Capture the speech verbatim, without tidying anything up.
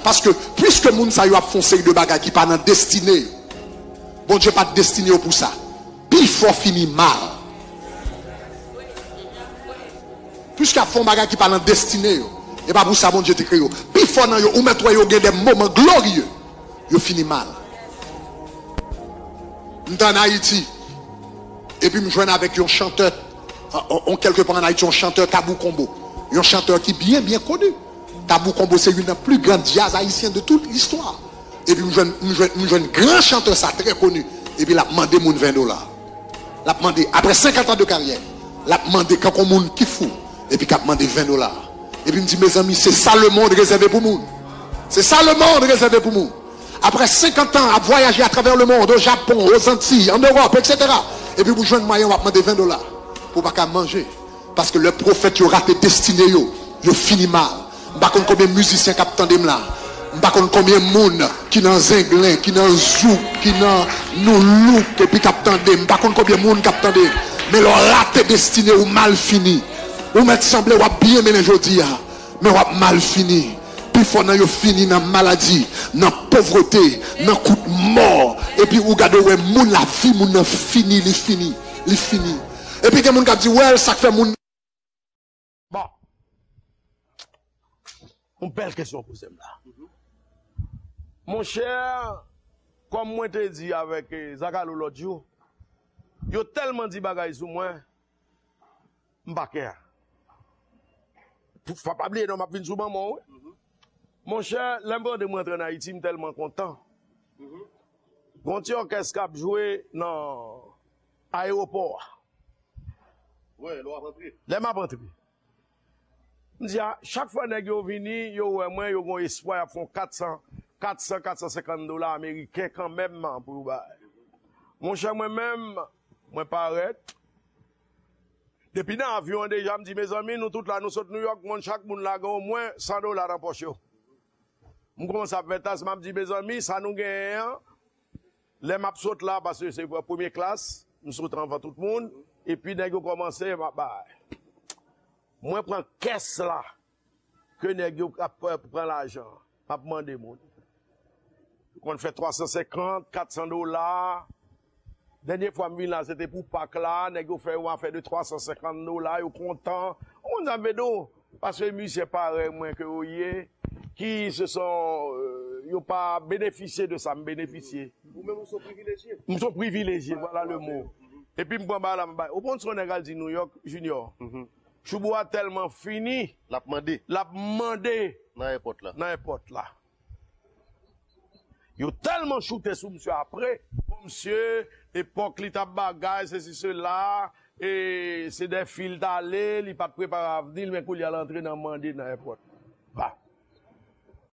Paske, piske moun sa yo ap fè yon seri de bagay ki pa nan destine yo, Bondye pa t destine yo pou sa. Pifò fini mal. Piske y ap fè yon bagay ki pa nan destine yo, e pa pou sa Bondye te kreye yo. Pifò nan yo, ou mèt wè yo gen de moman glorye, yo fini mal. M t ann Ayiti, epi m jwenn avèk yon chantè, on, on, kèlke pa ann Ayiti, yon chantè Tabou Combo. Yon chantè ki byen, byen koni. Tabou Combo se youn nan pli gran djaz ayisyen de tout listwa. Epi m jwenn, m jwenn, m jwenn gran chantè sa trè koni. Epi l ap mande moun ven dola. L ap mande, apre senkant an de karyè, l ap mande kankou moun ki fou. Epi k ap mande ven dola. Epi m di, mezanmi, se sa lemonn rezève pou moun. Se sa lemonn rezève pou moun. Apre senkant an ap vwayaje atravè lemonn, o Japon, o Zantiy, an Ewòp, etsetera. Epi pou jwenn mwayen w ap mande ven dola pou w pa ka manje. Paske lè pwofèt yo rate destine yo, yo fini mal. M pa konn konbyen mizisyen k ap tande m la. M pa konn konbyen moun ki nan zenglen, ki nan zouk, ki nan noulouk, epi k ap tande m. M pa konn konbyen moun k ap tande m. Men lè w rate destine, ou mal fini. Ou mèt sanble w ap byen mennen jodi a, men w ap mal fini. Pifò nan yo fini nan maladi, nan povrete, nan kout mò. Epi ou gade, ou wè moun, lavi moun nan fini, li fini, li fini. Epi gen moun k ap di, well, sa k fè moun. Bon. Yon bèl kesyon w poze m la. Monchè, kòm mwen te di avèk, eh, Zakalo lòt jou, yo tèlman di bagay sou mwen, m pa kè. Pou, fò pa bliye non, m ap vin sou manman w, wi. Monchè, lè m tande mwen rantre ann Ayiti, m tèlman kontan. Gon ti òkès k ap jwe nan ayewopò a. Wi, lè w ap antre. Lè m ap antre. M di, a, chak fwa nèg yo vini, yo wè mwen, yo gon espwa, y ap fè yon kat san, kat san, kat san senkant dola ameriken kanmenm pou yo bay. Monchè, mwen menm, mwen parèt. Depi nan avyon an deja, m di, mezanmi, nou tout la, nou sot Nouyòk, moun, chak moun la gen omwen san dola nan pòch yo. M kòmanse ap fè tas, m ap di, mezanmi, sa nou genyen an, lè m ap sot la, paske se premye klas, m sot anvan tout moun, epi nèg yo kòmanse, m ap bay. Mwen pran kès la, ke nèg yo ap pran lajan, m ap mande moun. Yo konn fè twa san senkant, kat san dola. Dènye fwa m vin la, se te pou Pak la, nèg yo fè yon afè de twa san senkant dola, yo kontan. Ou konn sa m vle di w? Paske misye parèy mwen ke yo ye, ki se son, euh, yo pa benefisye de sa m benefisye. Ou menm, ou se yon privilejye. M se yon privilejye, vwala le mo. Epi m pran bagay la, m bay. Ou konn se yon nèg al di Nouyòk, Junior. Choubou a tèlman fini. L ap mande. L ap mande. Nan èpòt la. Nan èpòt la. Yo tèlman choute sou misye apre. Bon, misye, epòk li t ap bagay, sesi, sela, e se de fi l t ale, li pa t prepare avni l, men kounye a l antre nan mande nan èpòt.